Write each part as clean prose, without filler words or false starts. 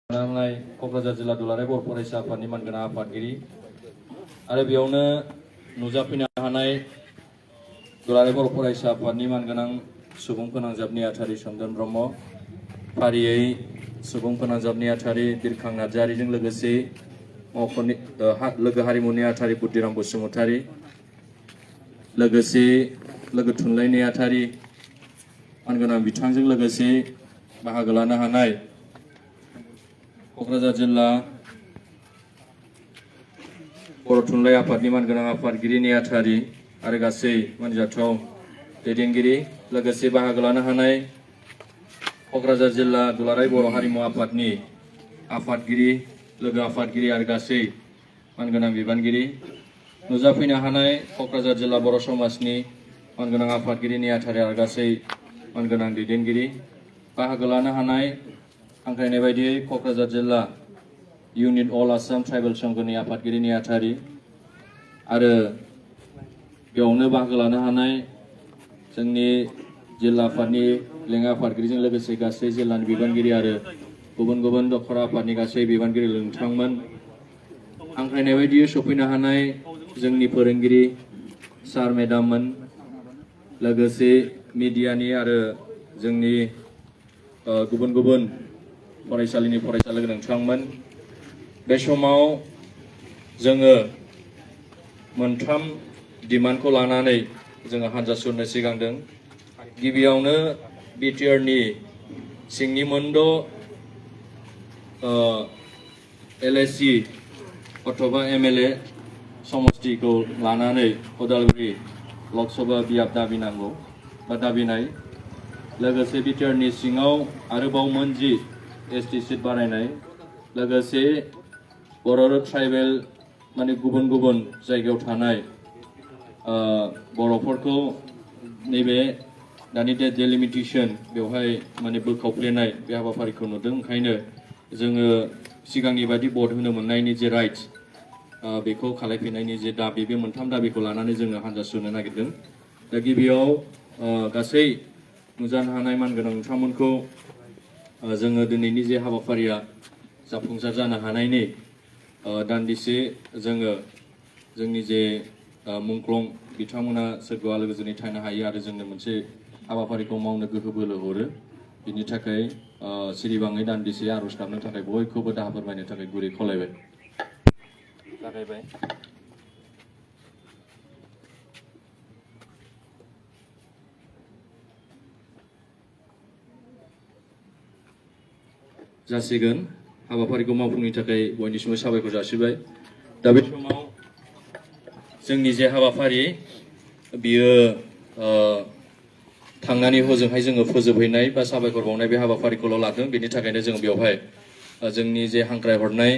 नांनाय क'क्राझार जिल्ला दुलाराय बर' फरायसा आफादनि मानगोनां आफादगिरि आरो बेयावनो नुजाफैनो हानाय दुलाराय बर' फरायसा आफादनि मानगोनां सुबुं फोनांजाब नेहाथारि सोमदोन ब्रह्म, फारियै सुबुं फोनांजाब नेहाथारि बिरखां नार्जारिजों लोगोसे मावख'नि लोगो हारिमु नेहाथारि बुद्दिराम बसुमतारी, लोगोसे लोगो थुनलाइ नेहाथारि मानगोनां बिथांजों लोगोसे बाहागो लानो हानाय क'क्राझार जिल्ला बर' थुनलाइ आफादनि मानगोनां आफादगिरि नेहाथारि आरो गासै मानजाथाव दैदेनगिरि, लोगोसे बाहागो लानो हानाय क'क्राझार जिल्ला दुलाराय बर' हारिमु आफादनि आफादगिरि, लोगो आफादगिरि आरो गासै मानगोनां बिबानगिरि, नुजाफैनो हानाय क'क्राझार जिल्ला बर' समाजनि मानगोनां आफादगिरि नेहाथारि आरो गासै मानगोनां दैदेनगिरि, बाहागो लानो हानाय हांख्रायनाय बायदियै क'क्राझार जिल्ला इउनिट अल आसाम ट्राइबेल संघनि आफादगिरि नेहाथारि आरो बेयावनो बाहागो लानो हानाय जोंनि जिल्ला आफादनि लेङाइ आफादगिरिजों लोगोसे गासै जिल्लानि बिबानगिरि आरो गुबुन गुबुन दखरा आफादनि गासै बिबानगिरि नोंथांमोन, हांख्रायनाय बायदियै सफैनो हानाय जोंनि फोरोंगिरि सार मेडाममोन, लोगोसे मिडियानि आरो जोंनि गुबुन गुबुन फरायसालिनि फरायसा लोगो नोंथांमोन, बे समाव जोङो मोनथाम डिमान्डखौ लानानै जोङो हानजा सुरनो सिगांदों। गिबियावनो बिटिआरनि सिंनि मोनद' एलएसि अथवा एमएलए समष्टिखौ लानानै उदालगुरि लकसभा बियाब दाबिनांगौ बा दाबिनाय, लोगोसे बिटिआरनि सिङाव आरोबाव मोनजि एसटि सिट बारायनाय, लोगोसे बर' ट्राइबेल माने गुबुन गुबुन जायगायाव थानाय बर'फोरखौ नैबे दानि डेलिमिटेसन बेवहाय माने बोखावफ्लेनाय बे हाबाफारिखौ नुदों। ओंखायनो जोङो सिगांनि बायदि भट होनो मोननायनि जे राइट्स बेखौ खालायफिननायनि जे दाबि, बे मोनथाम दाबिखौ लानानै जोङो हानजा सुरनो नागिरदों। दा गिबियाव गासै नुजानो हानाय मानगोनां नोंथांमोनखौ जोङो दिनैनि जे हाबाफारिया जाफुंसार जानो हानायनि दान्दिसे जोङो जोंनि जे मुंख्लं बिथांमोना सोरगोआव आलो गोजोनै थानो हायो आरो जोंनो मोनसे हाबाफारिखौ मावनो गोहो बोलो हरो, बिनि थाखाय सिरिबाङै दान्दिसे आर'ज गाबनो थाखाय बयखौबो दाहा फोरमायनो थाखाय गुरै खावलायबाय। जागायबाय। जासिगोन हाबाफारिखौ मावफुंनो थाखाय बयनिसिमबो साबायखर जासिबाय। दा बे समाव जोंनि जे हाबाफारि बियो थांनानै हजोंहाय जोङो फोजोबहैनाय बा साबायखर बावनाय बे हाबाफारिखौल' लादों। बेनि थाखायनो जोङो बेवहाय जोंनि जे हांख्राय हरनाय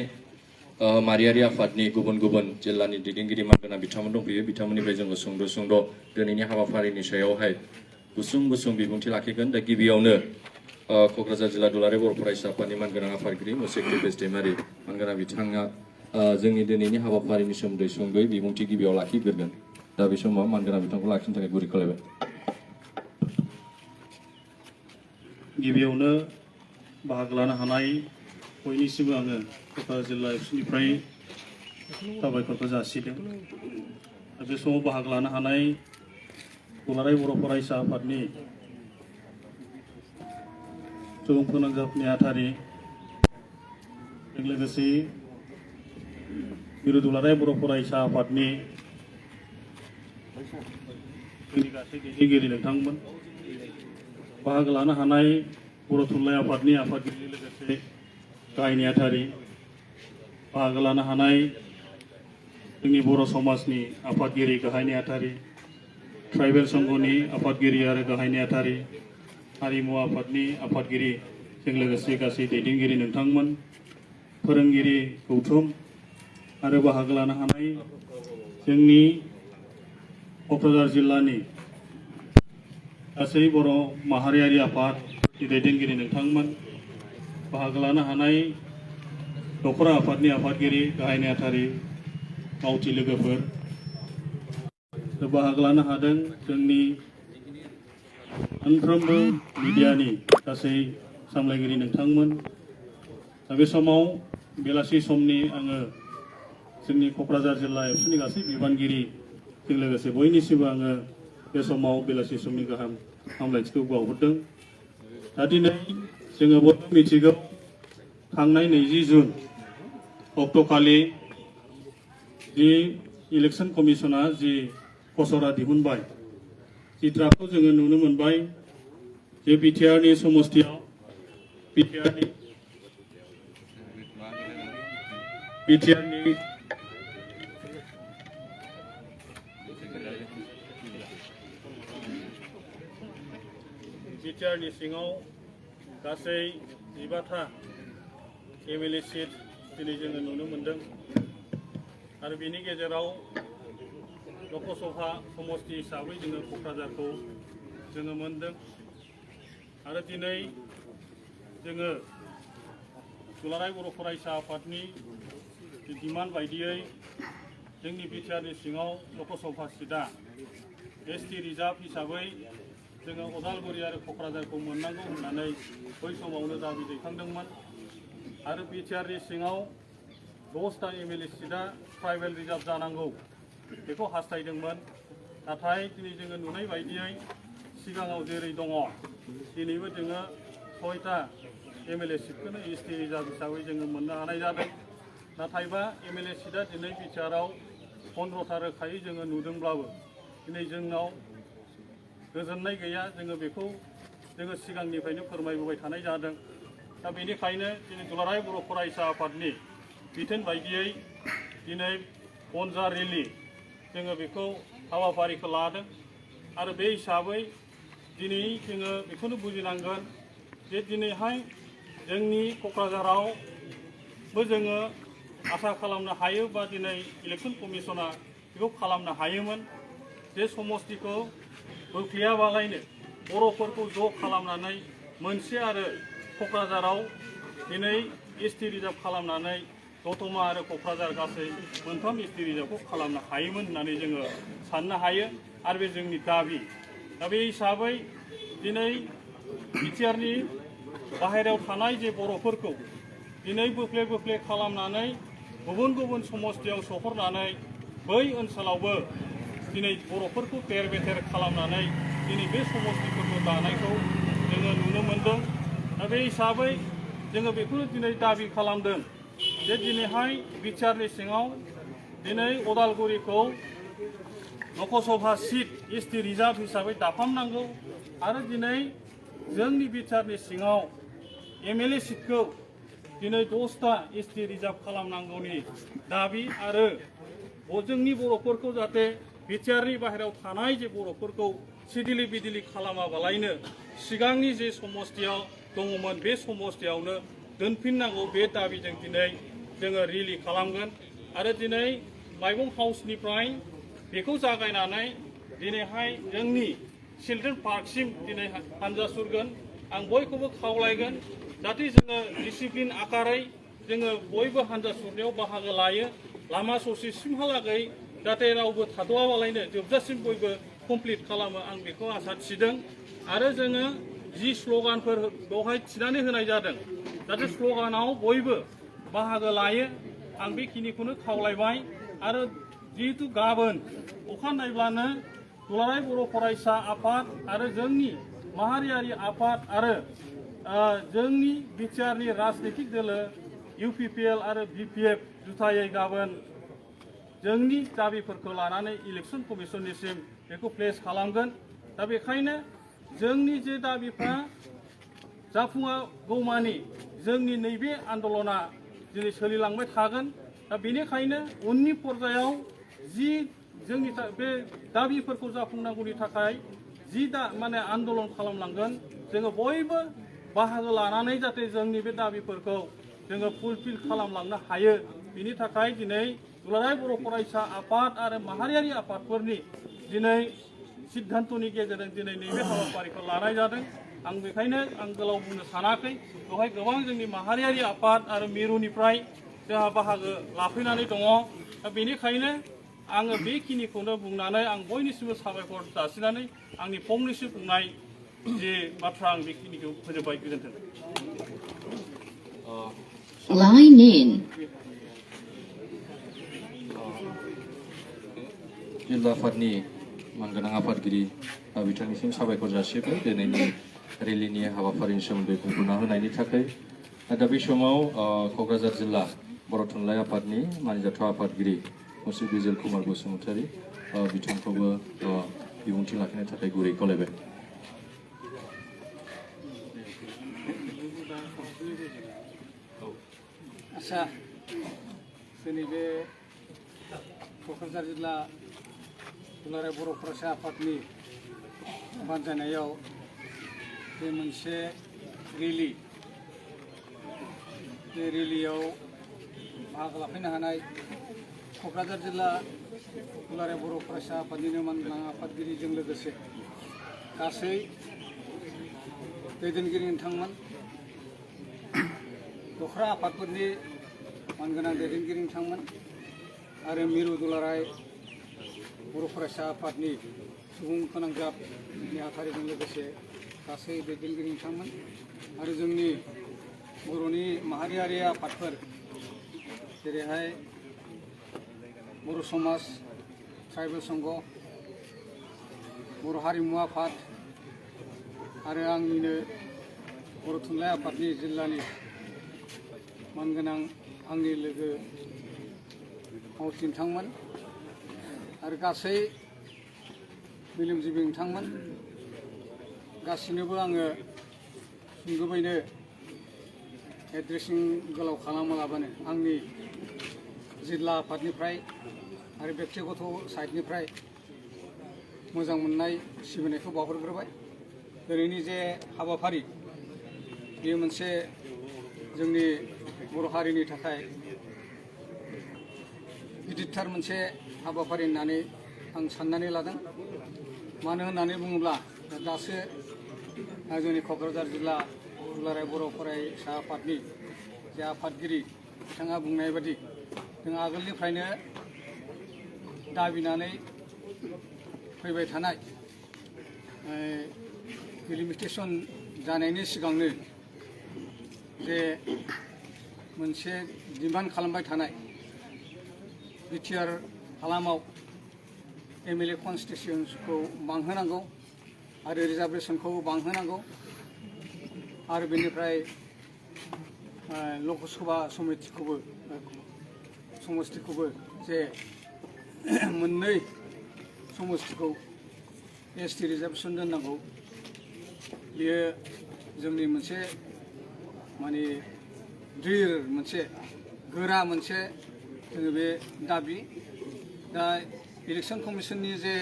माहारियारि आफादनि गुबुन गुबुन जिल्लानि दैदेनगिरि मानगोनां बिथांमोन दंफैयो, बिथांमोननिफ्राय जोङो सुंद' दिनैनि हाबाफारिनि सायावहाय गुसुं बिबुंथि लाखिगोन। दा गिबियावनो क'क्राझार जिल्ला दुलाराय बर' फरायसा आफादनि मानगोनां आफादगिरि मुसेकरि दैमारि मानगोनां बिथाङा जोंनि दिनैनि हाबाफारिनि सोमोन्दै सुंद'यै बिबुंथि गिबियाव लाखिग्रोगोन। दा बे समाव मानगोनां बिथांखौ लाखिनो थाखाय गुरै खावलायबाय। गिबियावनो बाहागो लानो हानाय बयनिसिमबो आङो क'क्राझार जिल्ला एबसुनिफ्राय साबायखरखौ जासिदों। बे समाव बाहागो लानो हानाय दुलाराय बर' फरायसा आफादनि सुबुं फोनांजाब नेहाथारि लोगोसे मिरु दुलाराय बर' फरायसा आफादनि जोंनि गासै दैदेनगिरि नोंथांमोन, बाहागो लानो हानाय बर' थुनलाइ आफादनि आफादगिरि लोगोसे गाहाय नेहाथारि, बाहागो लानो हानाय जोंनि बर' समाजनि आफादगिरि गाहाय नेहाथारि, ट्राइबेल संघनि आफादगिरि आरो गाहाय नेहाथारि, हारिमु आफादनि आफादगिरिजों लोगोसे गासै दैदेनगिरि नोंथांमोन, फोरोंगिरि गौथुम आरो बाहागो लानो हानाय जोंनि क'क्राझार जिल्लानि गासै बर' माहारियारि आफादनि दैदेनगिरि नोंथांमोन, बाहागो लानो हानाय दखरा आफादनि आफादगिरि गाहाय नेहाथारि मावथि लोगोफोर, बाहागो लानो हादों जोंनि मोनफ्रोमबो मिडियानि गासै सामलायगिरि नोंथांमोन, दा बे समाव बेलासि समनि आङो जोंनि क'क्राझार जिल्ला एबसुनि गासै बिबानगिरिजों लोगोसे बयनिसिमबो आङो बे समाव बेलासि समनि गाहाम हामलायथिखौ बावहरदों। दा दिनै जोङो बयबो मिथिगौ थांनाय 20 जुन अक्ट'खालि जि इलेक्सन कमिसना जि खसरा दिहुनबाय जि ड्राफ्टखौ जोङो नुनो मोनबाय जे बिटिआरनि समस्तियाव बिटिआरनि सिङाव गासै 15था एमएलए सिट दिनै जोङो नुनो मोनदों आरो बेनि गेजेराव लकसभा समस्ति हिसाबै जोङो क'क्राझारखौ जोङो मोनदों आरो दिनै जोङो दुलाराय बर' फरायसा आफादनि डिमान्ड बायदियै जोंनि बिटिआरनि सिङाव लकसभा सिटआ एसटि रिजार्भ हिसाबै जोङो उदालगुरि आरो क'क्राझारखौ मोननांगौ होननानै बै समावनो दाबि दैखांदोंमोन आरो बिटिआरनि सिङाव 10टा एमएलए सिटआ ट्राइबेल रिजार्भ जानांगौ बेखौ हास्थायदोंमोन। नाथाय दिनै जोङो नुनाय बायदियै सिगाङाव जेरै दङ दिनैबो जोङो 6टा एमएलए सिटखौनो एसटि रिजार्भ हिसाबै जोङो मोननो हानाय जादों। नाथायबा एमएलए सिटआ दिनै बिटिआरआव 15टा रोखायै जोङो नुदोंब्लाबो दिनै जोंनाव गोजोननाय गैया। जोङो बेखौ जोङो सिगांनिफ्रायनो फोरमायबोबाय थानाय जादों। दा बेनिखायनो दिनै दुलाराय बर' फरायसा आफादनि बिथोन बायदियै दिनै बनजा रेलि जोङो बेखौ हाबाफारिखौ लादों आरो बे हिसाबै दिनै जोङो बेखौनो बुजिनांगोन जे दिनैहाय जोंनि क'क्राझारावबो जोङो आसा खालामनो हायो बा दिनै इलेक्सन कमिसना बेखौ खालामनो हायोमोन जे समस्तिखौ बोख्लैयाबालायनो बर'फोरखौ ज' खालामनानै मोनसे आरो क'क्राझाराव दिनै एसटि रिजार्भ खालामनानै दतमा आरो क'क्राझार गासै मोनथाम एसटि रिजार्भखौ खालामनो हायोमोन होननानै जोङो साननो हायो आरो बे जोंनि दाबि। दा बे हिसाबै दिनै बिटिआरनि बाहेरायाव थानाय जे बर'फोरखौ दिनै बोफ्ले बोफ्ले खालामनानै गुबुन गुबुन समस्तियाव सहरनानै बै ओनसोलावबो दिनै बर'फोरखौ तेर बेथेर खालामनानै दिनै बे समस्तिफोरखौ दानायखौ जोङो नुनो मोनदों। दा बे हिसाबै जोङो बेखौनो दिनै दाबि खालामदों जे दिनैहाय बिटिआरनि सिङाव दिनै उदालगुरिखौ लकसभा सिट एसटि रिजार्भ हिसाबै दाफामनांगौ आरो दिनै जोंनि बिटिआरनि सिङाव एमएलए सिटखौ दिनै 10टा एसटि रिजार्भ खालामनांगौनि दाबि आरो जोंनि बर'फोरखौ जाहाथे बिटिआरनि बाहेरायाव थानाय जे बर'फोरखौ सिदिलि बिदिलि खालामाबालायनो सिगांनि जे समस्तियाव दङमोन बे समस्तियावनो दोनफिननांगौ बे दाबिजों दिनै जोङो रेलि खालामगोन आरो दिनै माइबं हाउसनिफ्राय बेखौ जागायनानै दिनैहाय जोंनि चिल्ड्रेन पार्कसिम दिनै हानजा सुरगोन। आं बयखौबो खावलायगोन जाहाथे जोङो डिसिप्लिन आकारै जोङो बयबो हानजा सुरनायाव बाहागो लायो। लामा ससेसिमहालागै जाहाथे रावबो थाद'आबालायनो जोबजासिम बयबो कमप्लिट खालामो आं बेखौ आसा थिदों आरो जोङो जि स्ल'गानफोर बेवहाय थिनानै होनाय जादों जाहाथे स्ल'गानाव बयबो बाहागो लायो आं बेखिनिखौनो खावलायबाय आरो जिहेतु गाबोन अखानायब्लानो दुलाराय बर' फरायसा आफाद आरो जोंनि माहारियारि आफाद आरो जोंनि बिटिआरनि राजनितिक दोलो इउपिपिएल आरो बिपिएफ जुथायै गाबोन जोंनि दाबिफोरखौ लानानै इलेक्सन कमिसननिसिम बेखौ प्लेस खालामगोन। दा बेखायनो जोंनि जे दाबिफ्रा जाफुङागौमानि जोंनि नैबे आन्दलना दिनै सोलिलांबाय थागोन। दा बेनिखायनो उननि पर्यायाव जि जोंनि बे दाबिफोरखौ जाफुंनांगौनि थाखाय जि आन्दलन खालामलांगोन जोङो बयबो बाहागो लानानै जाहाथे जोंनि बे दाबिफोरखौ जोङो फुलफिल खालामलांनो हायो बिनि थाखाय दिनै दुलाराय बर' फरायसा आफाद आरो माहारियारि आफादफोरनि दिनै सिद्धान्तनि गेजेरजों दिनै नैबे हाबाफारिखौ लानाय जादों। आं बेखायनो आं गोलाव बुंनो सानाखै बेवहाय गोबां जोंनि माहारियारि आफाद आरो मिरुनिफ्राय जोंहा बाहागो लाफैनानै दङ। दा बेनिखायनो आङो बेखिनिखौनो बुंनानै आं बयनिसिमबो साबायखर जासिनानै आंनि फंनैसो बुंनाय जे बाथ्रा आं बेखिनिखौ फोजोबबाय। गोजोन्थों। Line in. जिल्ला आफादनि मानगोनां आफादगिरि बिथांनिसिम साबायखर जासिबाय दिनैनि रेलिनि हाबाफारिनि सोमोन्दै बुंफोरना होनायनि थाखाय। दा बे समाव क'क्राझार जिल्ला बर' थुनलाइ आफादनि मानजाथाव आफादगिरि मुसुर बिजल कुमार बसुमतारी बिथांखौबो बिबुंथि लाखिनो थाखाय गुरै खावलायबाय। आसा जोंनि बे क'क्राझार जिल्ला दुलाराय बर' फरायसा आफादनि बानजायनायाव बे मोनसे रेलि बे रेलियाव बाहागो लाफैनो हानाय क'क्राझार जिल्ला दुलाराय बर' फरायसा आफादनिनो मानगोनां आफादगिरिजों लोगोसे गासै दैदेनगिरि नोंथांमोन दखरा आफादफोरनि मानगोनां दैदेनगिरि नोंथांमोन आरो मिरु दुलाराय बर' फरायसा आफादनि सुबुं फोनांजाब नेहाथारिजों लोगोसे गासै दैदेनगिरि नोंथांमोन आरो जोंनि बर'नि माहारियारि आफादफोर जेरैहाय बर' समाज ट्राइबेल संघ बर' हारिमु आफाद आरो आंनिनो बर' थुनलाइ आफादनि जिल्लानि मानगोनां आंनि लोगो मावथि नोंथांमोन आरो गासै मेलेमजिबि नोंथांमोन गासिनोबो आङो सुंद'बैनो एड्रेसिं गोलाव खालामालाबानो आंनि जिल्ला आफादनिफ्राय आरो बेक्तिगत साइडनिफ्राय मोजां मोननाय सिबिनायखौ बावहरग्रोबाय। दिनैनि जे हाबाफारि बेयो मोनसे जोंनि बर' हारिनि थाखाय गिदिरथार मोनसे हाबाफारि होननानै आं साननानै लादों। मानो होननानै बुङोब्ला दासो जोंनि क'क्राझार जिल्ला दुलाराय बर' फरायसा आफादनि जे आफादगिरि बिथाङा बुंनाय बादि जों आगोलनिफ्रायनो दाबिनानै फैबाय थानाय डिलिमिटेसन जानायनि सिगांनो जे मोनसे डिमान्ड खालामबाय थानाय बिटिआर हालामाव एमएलए कनस्टिटिउन्सिखौ बांहोनांगौ आरो रिजार्भेसनखौ बांहोनांगौ आरो बेनिफ्राय लकसभा समस्तिखौबो जे मोननै समस्तिखौ एसटि रिजार्भेसन दोननांगौ बेयो जोंनि मोनसे माने ड्रिर मोनसे गोरा मोनसे जोङो बे दाबि दा इलेक्सन कमिसननि जे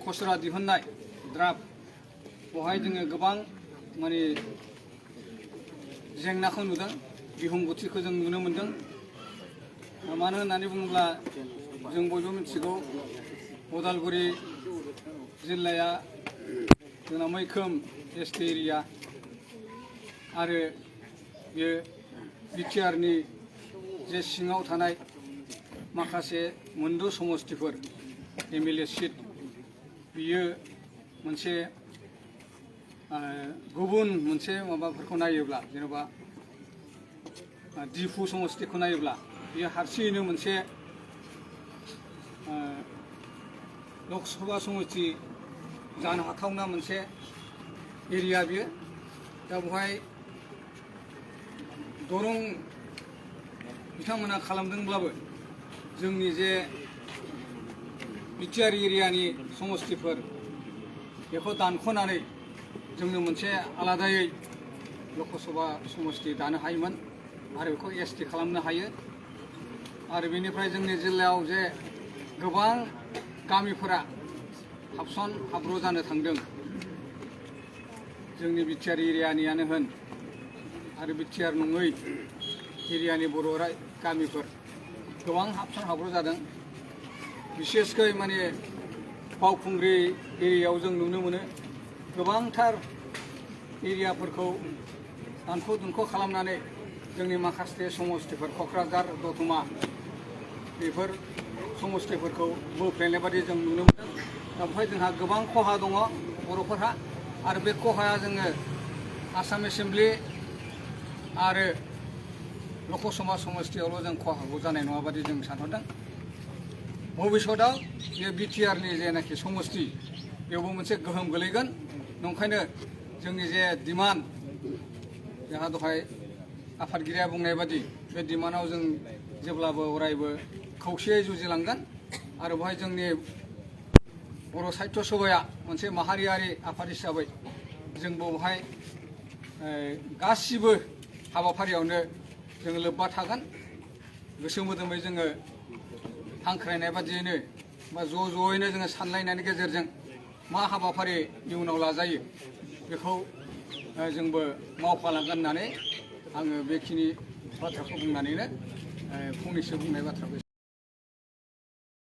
खसरा दिहुननाय ड्राफ्ट बेवहाय जोङो गोबां माने जेंनाखौ नुदों बिहुंगुथिखौ जों नुनो मोनदों। मानो होननानै बुङोब्ला जों बयबो मिथिगौ उदालगुरि जिल्लाया जोंना मैखोम एसटि एरिया आरो बेयो बिटिआरनि जे सिङाव थानाय माखासे मोनद' समस्तिफोर एमएलए सिट बियो मोनसे गुबुन मोनसे माबाफोरखौ नायोब्ला जेनेबा दिफु समस्तिखौ नायोब्ला बियो हारसिङैनो मोनसे लकसभा समस्ति जानो हाथावना मोनसे एरिया बियो। दा बेवहाय दरं बिथांमोना खालामदोंब्लाबो जोंनि जे बिटिआर एरियानि समस्तिफोर बेखौ दानख'नानै जोंनो मोनसे आलादायै लकसभा समस्ति दानो हायोमोन आरो बेखौ एसटि खालामनो हायो। आरो बेनिफ्राय जोंनि जिल्लायाव जे गोबां गामिफोरा हाब्र' जानो थांदों जोंनि बिटिआर एरियानियानो होन आरो बिटिआर नङै एरियानि बर' गामिफोर गोबां हाब्र' जादों। बिसेसकै माने बावखुंग्रि एरियायाव जों नुनो मोनो गोबांथार एरियाफोरखौ दानख' दुनख' खालामनानै जोंनि माखासे समस्तिफोर क'क्राझार दतमा बेफोर समस्तिफोरखौ बोफ्लेनाय बादि जों नुनो मोनदों। दा बेवहाय जोंहा गोबां खहा दङ बर'फोरहा आरो बे खहाया जोङो आसाम एसेमब्लि आरो लक समाज समस्थियावल' जों खहाखौ जानाय नङा बादि जों सानहरदों भबिष्यतआव बे बिटिआरनि जेनाखि समस्ति बेयावबो मोनसे गोहोम गोलैगोन नंखायनो जोंनि जे डिमान्ड जोंहा दहाय आफादगिरिया बुंनाय बादि बे डिमान्डआव जों जेब्लाबो अरायबो खौसेयै जुजिलांगोन आरो बेवहाय जोंनि बर' साहित्य सभाया मोनसे माहारियारि आफाद हिसाबै जोंबो बेवहाय गासिबो हाबाफारियावनो जोङो लोब्बा थागोन गोसो मोदोमै जोङो हांख्रायनाय बादियैनो बा ज'यैनो जोङो सानलायनायनि गेजेरजों मा हाबाफारि इयुनाव लाजायो बेखौ जोंबो मावफालांगोन होननानै आङो बेखिनि बाथ्राखौ बुंनानैनो फंनैसो बुंनाय बाथ्राखौ